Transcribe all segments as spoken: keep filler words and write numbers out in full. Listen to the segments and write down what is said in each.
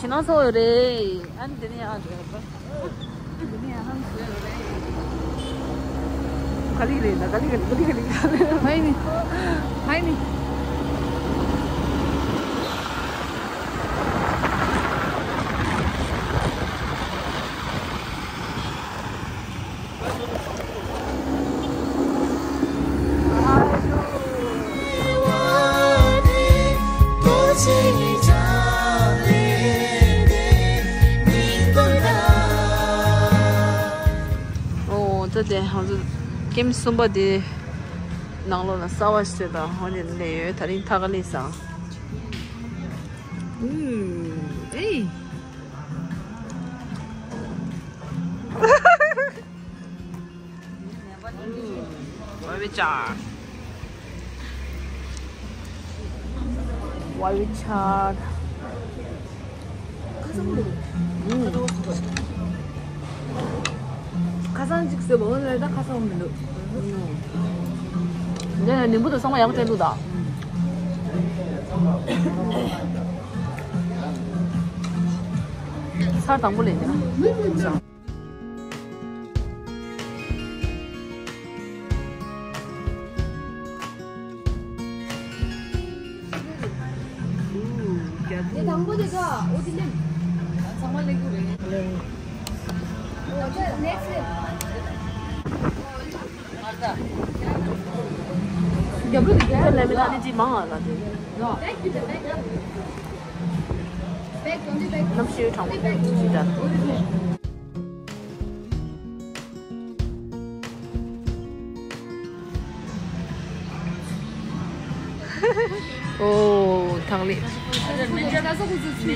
ཕྱི་ནང་ཚོ་ཡོད་རེད། ཨ་ནི་དེ་ནས་ཨ་འགྲོ་ཡོད་པ། དེ་ནས་ཨ་ཧང་ཚོ་ཡོད་རེད། ག་ལི་རེད་ད། ག་ལི་ག་ལི་ག་ལི་ག་ལི། ཧའི་མི། ཧའི་མི། ཨོ་ད་དེ་ང་ཚོ་ཀེམ་གསུམ་པ་དེ་ནང་ལོགས་ལ་གསར་པ་ཞིག་བཟོས་དང་ཧོ་ནི་ལས་ཡོད། ད་རིང་ཐག་ལི་སང་། ཨུ་ཨེ། ཝའི་ཝི་ཆར། ཝའི་ཝི་ཆར། ཁ་སང་ཅིག་ཟེར་བ་འོ་ལས་ད་ཁ་སང་མི་འདུག་འདི་ནས་ནིམ་བུ་དང་ཚང་མ་ཡག་པོ་སྤྲད་འདུག་ད། ཚར་དང་པོ་ལས་འདི་ན། དེ་དང་པོ་དེ་ག་འོ་དེ་ལེན། ཚང་མ་ལེན་དགོས་རེད། འོ་དེ་ནེགསི་ལེན། རྒྱབ་ལོགས་དེ་རྒྱབ་ལོགས་ལས་མི་ཐག་ནི་ཅི་མང་ང་ལ་དེ། གནམ་གཤིས་གྲང་མོ་ཅི་འདྲ། ཨོ། ཐང་ལི། མེ་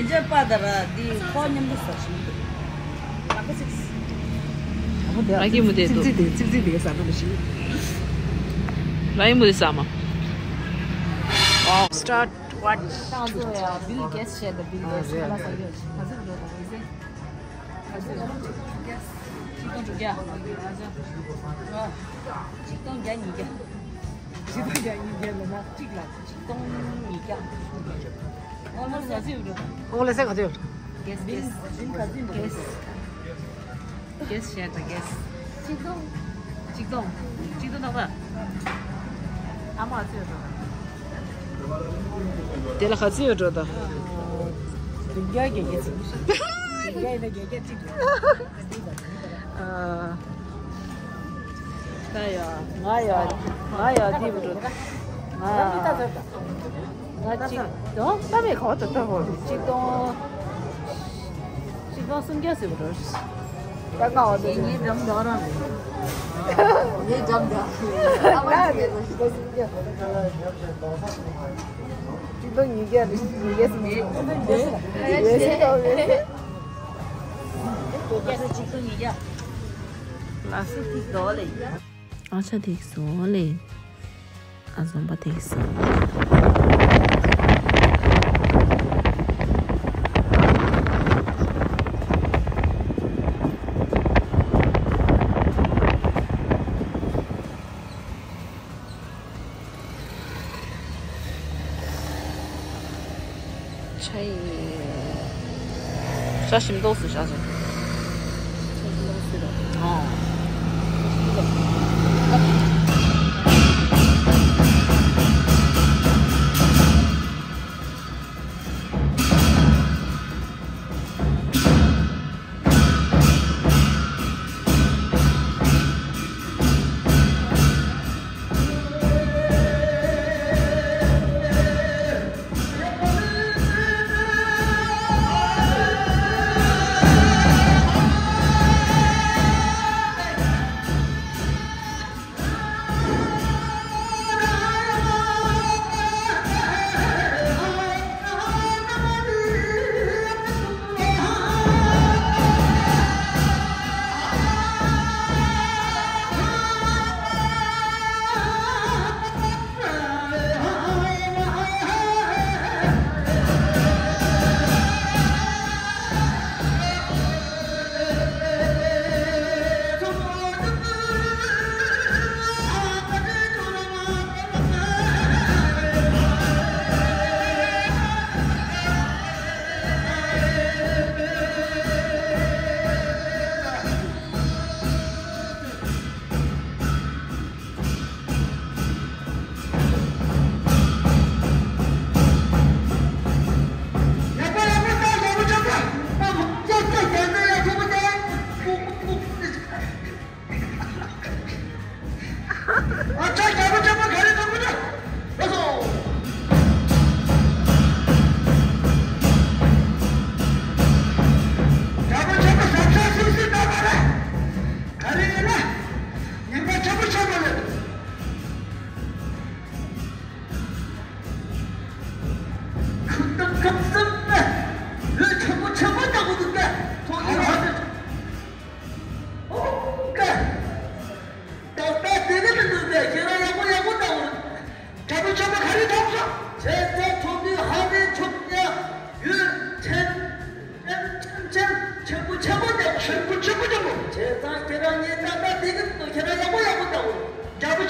ཇར་པ་ད་ར་དེ་ཁོ་མཉམ་དུ་ཟ་ཞིང་། ཨ་ཀི་མུ་དེ་དུ། ཙིག་ཙིག་དེ་ཙིག་ཙིག་དེ་ཟ་ན་མི་ཤི། ར་ཡི་མུ་དེ་ཟ་མ། Wow, start what? ཏང་ཏུ་ཡ་བིལ་གེས་ཤེ་ད་བིལ་གེས་ཁ་ལ་ས་ཡོད། ཁ་ཟིག་འགྲོ་དང་ཨི་ཟེ། ཁ་ཟིག་འགྲོ་དང་ཨི་ཟེ། ཆིག་སྟོང་དྲུག་བརྒྱ། ཆིག་སྟོང་བརྒྱ་ཉིས་བརྒྱ། ཆིག་སྟོང་བརྒྱ་ཉིས་བརྒྱ་ལོ་མ་གཅིག་ལ། ཆིག་སྟོང་ཉིས་བརྒྱ། ཨོ་ལེ་སེ་ག་ཚོད་ཡོད་འགྲོ་དང་། ཨོ་ལེ་སེ་ག་ཚོད་ཡོད་འགྲོ། གེས་གེས་གེས། གེས་ཤེར་དང་གེས། ཆིག་སྟོང་། ཆིག་སྟོང་། ཆིག་སྟོང་ཐོག་པ། ཨ་མ་ཚོས་འགྲོ་དང་། དེ་ལ་ག་ཚོད་ཡོད་འགྲོ་དང་། བདུན་བརྒྱ་བརྒྱད་བརྒྱ་ཚིག་བདུན་བརྒྱ་ཡིན་ན་བརྒྱད་བརྒྱ་གཅིག་ཨ། ད་ཡ། ང་ཡ། ང་ཡ་འདི་བུ་འགྲོ་དང་། ང་། ང་གཅིག་དང་ད་མེད་ག་བ་ད་ལྟ་ཧོ་གཅིག་སྟོང་། གཅིག་སྟོང་སུམ་བརྒྱ་ཟེར་བ་རེད། ད་ང་འོ་དེ་ངའི་འགྲམ་འགྲོ་རང་རེད། ངའི་འགྲམ་འགྲོ། ང་རེད་གཅིག་སྟོང་སུམ་བརྒྱ། གཅིག་སྟོང་ཉིས་བརྒྱ་རེད། ཉིས་བརྒྱ་ཟེར་ནས། ཉིས་བརྒྱ་ཟེར་ནས། གཅིག་སྟོང་ཉིས་བརྒྱ། ལ་སི་ཏི་དོ་ལེ། ཨ་ཅག་ཐིག་སོ་ལེ། ཨ་ཛོམ་པ་ཐིག་སོ། ཆ་ཡི། ཤ་ཞིམ་ཏོག་སུ་ཤ་ཟེར། ཤ་ཞིམ་ཏོག་སུ་རེད། ཨོ།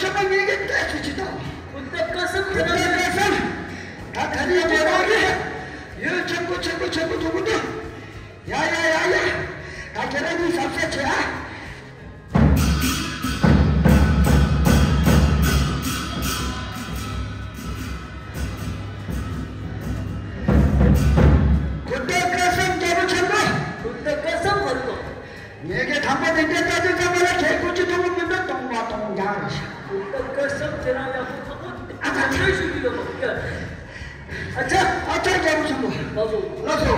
ཆོག་པ་ངེད་ཀྱི་ལྟས་ཚུལ་ཅི་དང་། ཁོ་ད་བཀའ་སེམས་ཁོ་ད་བཀའ་སེམས། ད་ད་ནི་ཡང་བྲེལ་བ་རེད། ཡོད་ཆེན་པོ་ཆེན་པོ་ཆེན་པོ་ཐུག་གི་འདུག་ཡ་ཡ་ཡ་ཡ། ད་ཁྱེད་རང་གཉིས་གཟབ་གཟབ་བྱེད་ཨ། ཁོ་ད་བཀའ་སེམས་རྒྱལ་པོ་ཆེན་པོ། ཁོ་ད་བཀའ་སེམས་ཧ་རུ་ཏོ། ངེད་ཀྱི་དང་པོ་དེ་འདྲའི་ལྟ་དུས་ཙམ་པ་ལ་ཁྱེད་ཀུ་ཅི་ཐུང་མི་འདུག་སྟོང་པ་སྟོང་རྐྱང་རེད་ཤག་ད་བཀའ་སེམས་ཁྱེད་རང་ཡག་པོ་ཐོག་པོ་ཨ་ད་ཆོས་ཞུ་གི་ཡོད་མ་རེད། ཨ་ཅག་ཨ་ཅག་རྒྱལ་པོ་ཆེན་པོ། ལགས་སོ། ལགས་སོ།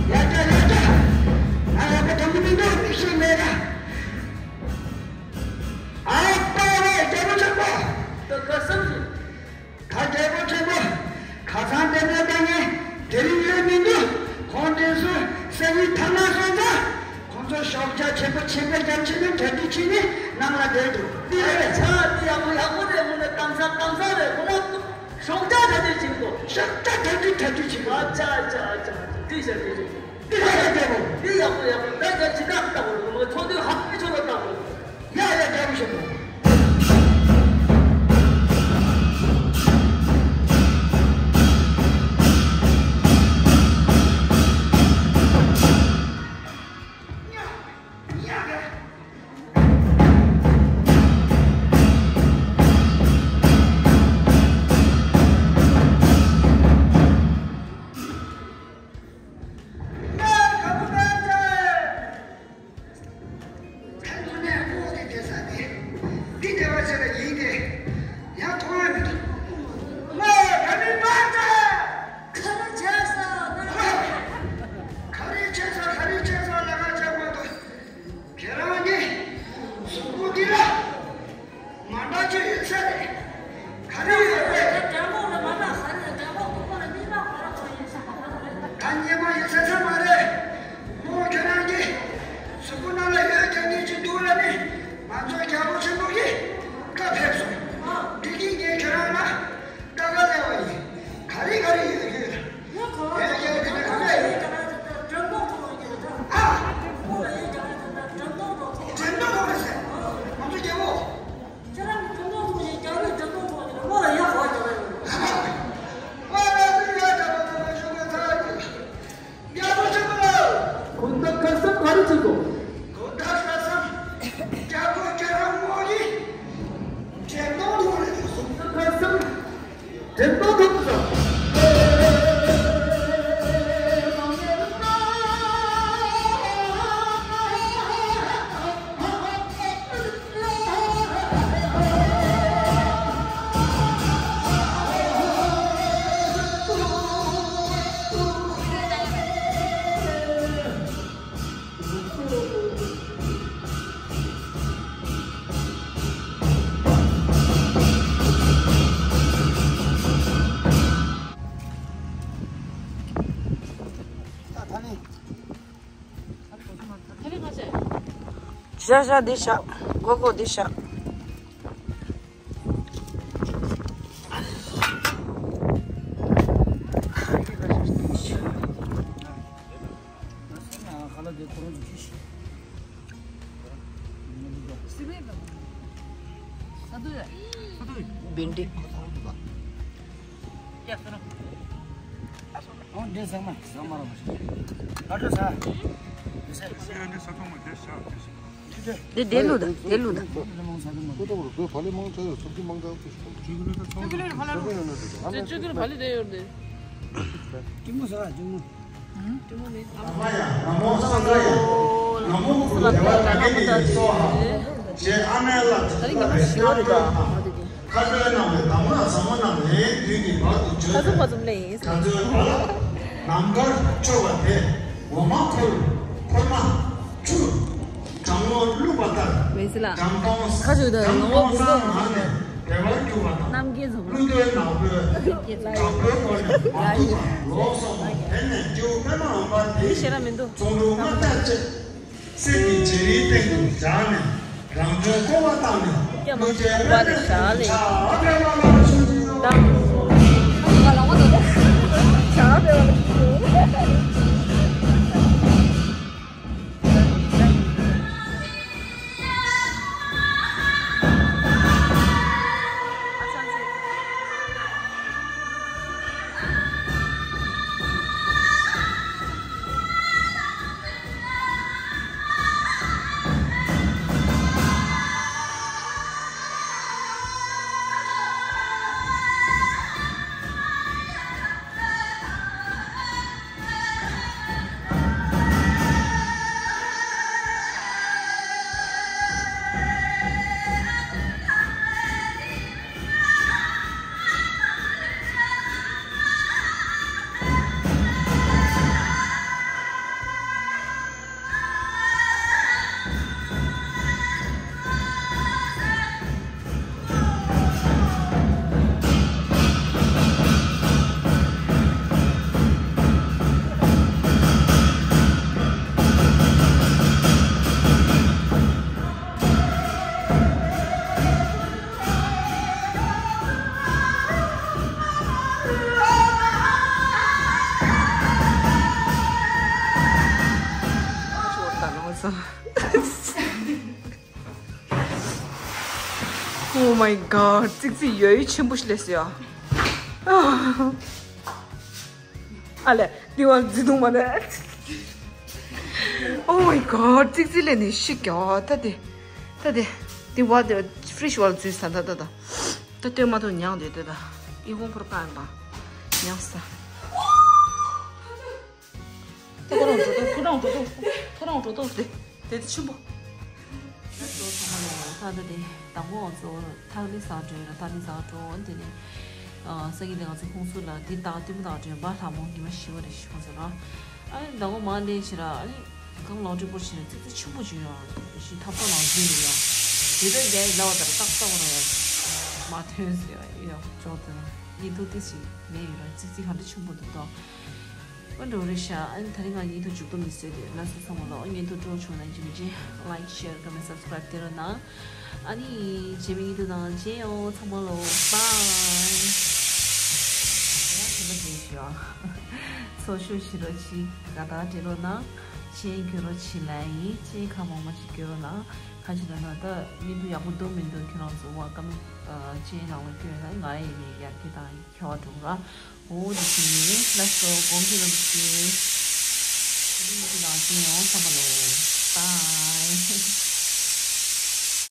ཡ་ཅག་ཡ་ཅག་ང་ཡག་པོ་ཐོག་མི་འདུག་མིག་ཤེས་མེད་ལ། ཨ་ཕ་རེད་རྒྱལ་པོ་ཆེན་པོ། ད་བཀའ་སེམས་ཞུ། ད་རྒྱལ་པོ་ཆེན་པོ། ཁ་སང་དེ་ནས་ད་ངས་དེ་རིང་ཡོད་མི་འདུག་ཁོང་དེ་ཚོ་སེ་བའི་ཐ་ན་སོང་ཙང་། ཁོང་ཚོ་ཤོག་ཇ་ཆེན་པོ་ཆེན་པོ་རྒྱབ་ཆེན་ནས་གྲ་སྒྲིག་བྱས་ནས་ནང་ལ་བསྡད་འདུག་འདི་རེད། ཆ་འདི་ཡག་པོ་ཡག་པོ་རེད། ཁོ་ན་གཏམ་ས་གཏམ་ས་རེད། ཁོ་ན་ཤོག་ཇ་གྲ་སྒྲིག་བྱེད་འདུག་ཤོག་ཇ་གྲ་སྒྲིག་གྲ་སྒྲིག་བྱེད་འདུག་ཨ་ཅག་ཨ་ཅག་ཨ་ཅག་འདི་བྱ་འདི་བྱ། འདི་ཡག་པོ་ཡག་པོ་རེད། འདི་ཡག་པོ་ཡག་པོ་ད་ཡག་ཇི་ལྟར་ལྟ་བུ་རེད། ཁོ་ན་ཚོགས་འདུའི་ཧ་པའི་ཆོ་ལ་ལྟ་བུ་རེད། ཡ་ཡ་རྒྱལ་པོ་ཆེན་པོ། ད་དངོས་གནས་དངོས་དེ་དེ་ས་དེ། འདི་དེ་བ་ཆེ་ལ་ཡིན་ཏེ། ཡང་མཐོང་ཡ་མི་འདུག་ང་ད་མི་མ་ད། ག་རེ་བྱས་ས་ན། ག་རེ་བྱས་ས་ག་རེ་བྱས་ས་ལ་ང་ཆ་མ་གཏོགས། ཁྱེད་རང་གི་གཟུགས་པོ་འདི་ལ། མ་འདྲ་ཅིག་ཡོད་ས་རེད། ག་རེ་ཡོད་རེད། དྲང་པོ་ལ་མ་འདྲ་ཧ་རེད། དྲང་པོ་ཁོ་ཁོ་ལ་གཉིས་པ་ཁོ་ར་ཁོ་ཡིན་ས་ཁོ་ར་རེད། ད་གཉིས་པ་ཡིན་ས་ས་མ་རེད། མོ་ཁྱོད་རང་གི་གཟུགས་པོ་ནང་ལ་ཡོད་ཀྱང་ངེས་ཅིག་འདུག་ལ་ནི། ང་ཚོ་རྒྱལ་པོ་ཆེན་པོ་གིས་བཀའ་ཕེབས་སོང་། འདི་གིས་ངས་ཁྱོད་རང་ལ་ལྟ་ག་སླེབས་པ་ཡིན། ག་རེ་ག་རེ་ཡོད་ཡོད། ཡོད་ག་བ་ཡོད་ཡོད་ག་བ་ཡོད་ག་བ་ཡོད། དྲང་པོ་ཁོ་ཡོད་ད། ཨ། ཁོ་ལ་ཡོད་ག་བ་ཡོད་ད། དྲང་པོ་ཁོ་ཁོ། དྲང་པོ་ཁོ་རེད་ཟེར། ང་ཚོ་རྒྱལ་པོ། ཁྱེད་རང་གི་དྲང་པོ་ཐོག་ནས་རྒྱལ་པོའི་དྲང་པོ་ཐོག་ནས་མོ་ལ་ཡག་པོ་རྒྱག་ཡོད། ཨ་ལ་ལུ་ཡ་ད་པ་ད་པ་ཞུ་གི་ཚ་གི། རྒྱལ་པོ་ཆེན་པོ་ལ། གོང་ད་ཁ་སང་ག་རེ་བྱེད་དགོས། གོང་ད་ཁ་སང་རྒྱལ་པོ་ཁྱེད་རང་མོ་ཡི་དྲན་གདུང་ཐོག་ནས་འདུག་སོང་། གོང་ད་ཁ་སང་། དྲན་གདུང་ཐོག་ཏུ་བཞག་ཤ་ཤ་འདི་ཤ། གོ་གོ་འདི་ཤ། བིན་འབྲི། འདི་དེ་ལུག་ད། དེ་ལུག་ད། ཅུ་གི་ལུག་ད་ཚོ། ཅུ་གི་ལུག་ད་ལུག་ད་ཡོད་རེད། ང་མ་ཡང་ང་མོ་སང་ག་ཡང་ང་མོ་ཀུ་རུ་དེ་བ་ད་གེ་ནི་ནི་སོ་ཧ། ཞེས་ཨ་མའི་བླ་ཐུགས་ལ་རེ་སྙམ་དྲག་དང་། མཁའ་འགྲོའི་རྣམ་པའི་གདམས་ངག་ཟབ་མོ་རྣམས་ལན་བདུན་གྱིས་བར་དུ་བརྗོད་དེ། གྲྭ་བཙུན་པ་ལ་ནམ་མཁར་འཕྱོ་བ་དེ་འོ་མ་ཁོལ་ཁོལ་མ་ཆུ་གྲང་མོ་བླུགས་པ་ལྟར། མེ་སི་ལ། གྲམ་སྟོང་ཁ་ཆུ་དང་གྲམ་ནོར་སྟོང་བུ་སང་ནང་ནས་བདེ་བར་གྱུར་པ་དང་། རྣམ་རྒྱལ་ཚོ་ཀླུ་འདོད་ནག་པོའི་དྲག་པོའི་སྐོར་ནས་མ་ཐུག་པར་ལོག་སོང་བ་དེ་ནས་སྐྱེ་བོ་པདྨ་འོད་འབར་དེ་ཤེས་ར་མི་འདུག་ཙོང་ཁྲུ་ལྔ་བརྒྱ་བཅས་གསེར་གྱི་བྱེ་རིའི་སྟེང་དུ་བཞག་ནས་རང་བྱོན་བསྐོར་བ་བཏང་ནས་ཀླུ་རྒྱལ་དབེན་གནས་སུ་ཕྱག་འཚལ་བ་ལ་ཞུ། ཕྱག་འཚལ་བ་ལ་ཞུ། Oh my god, ཙིག་ཙིག་ཡོད་ཡོད་ཆེན་པོ་ཞིག་སླེབས་སོང་ཡ། ཨ་ལས། འདི་བ་འཛི་འདུག་མ་རེད། Oh my god, ཙིག་ཙིག་ལས་ནི་ཤི་གྱ་ད་དེ། ད་དེ། འདི་བ་དེ་ཕི་རིཇ་བ་ལ་འཛུལ་ས་ད་ད་ད། ད་ལྟོས་མ་ཐུབ་མྱངས་དེ་ད་ད། ཨི་ཁུང་ཕོར་པ་ཨན་པ། མྱངས་ས། ད་ཁོ་རང་འགྲོ་དོ། ཁོ་རང་འགྲོ་དོ། ཁོ་རང་འགྲོ་དོ། དེ་དེ་དེ་ཆེན་པོ། ད་ཚོ་ཚང་མ་ལ་ད་ད་དེ་དང་པོ་ང་ཚོ་ཐག་རིང་ས་འགྲོ་ཡོད་ལ། ཐག་རིང་ས་འགྲོ་འོན་དེ་ནས་ས་གི་དེ་ང་ཚོ་ཁོང་ཚོ་ལ་འདི་ད་ལྟོས་མ་ཐག་འགྲོ་ཡོད་པ་ལྷ་མོ་ཉི་མ་ཤི་བ་རེ་ཤི་ཁོང་ཚོ་ལ། ཨ་ནི་ཟླ་བ་མ་ལས་ཕྱི་ར་ཨ་ནི་གང་ལོག་འགྲིག་པོ་ཕྱི་ར་ཙི་ཙི་ཆུང་པོ་ཅིག་ཡོད་ཨ། ཞི་ཐབ་ཐབ་ནང་འཛུལ་ཡོད་ཨ། དེ་ལྟར་རྒྱ་ཡི་ལ་བ་དར་ཏག་ཏག་ར་ཡོད། མ་ཐོན་ཟེར་ཡོད་ཡོད་ཅོག་དེ་ལ་ཡིན་དུ་ཏི་ཞིག་མེད་ཡོད་ར། ཙི་ཙི་ག་འདྲ་ཆུང་པོ་འདུག་དོ། ཨ་འགྲོ་རེ་ཤ་ཨ་ནི་ད་རིང་ང་ཉིད་དུ་མཇུག་སྡོམ་མི་བཟོས་ཏེ་ལ་སོ་ཚང་མ་ལོ་ཉིད་དུ་སྤྲོ་བྱུང་ན་ཇི་མི་ཇི་like share comment subscribe དེ་རོ་ན། ཨ་ནི་རྗེས་མའི་ཉིད་དུ་ནང་མཇལ་ཡོང་། ཚང་མ་ལོ་bye། ཡང་དེ་ལ་མཇལ་ཞུ་ཨ། ཚོ་ཤུ་ཞི་རོ་ཆི་ག་ད་དྲི་རོ་ན། ཆེན་གྱུ་རོ་ཆི་ལ་ཡིན། ཆེན་ཁ་མོ་མ་ཆི་གྱུ་རོ་ན། ཁ་ཆི་ལ་ན་ད་ཉིད་དུ་ཡག་པོ་འདུག་མི་འདུག་ཁྱོད་རང་ཚོ་བ་ཀ་མི་ཆེན་ནང་ལ་སྐྱོད་ན་ང་ཡི་ནི་ཡར་གྱི་དང་ཁྱོད་འགྲོ་ར། འོ་འདི་ཕྱི་ནས་ལ་སོ་དགོང་གི་ལམ་ཕྱི། ད་རིང་གི་ནང་ཚན་ཡོང་ཚང་མ་ལོ། bye།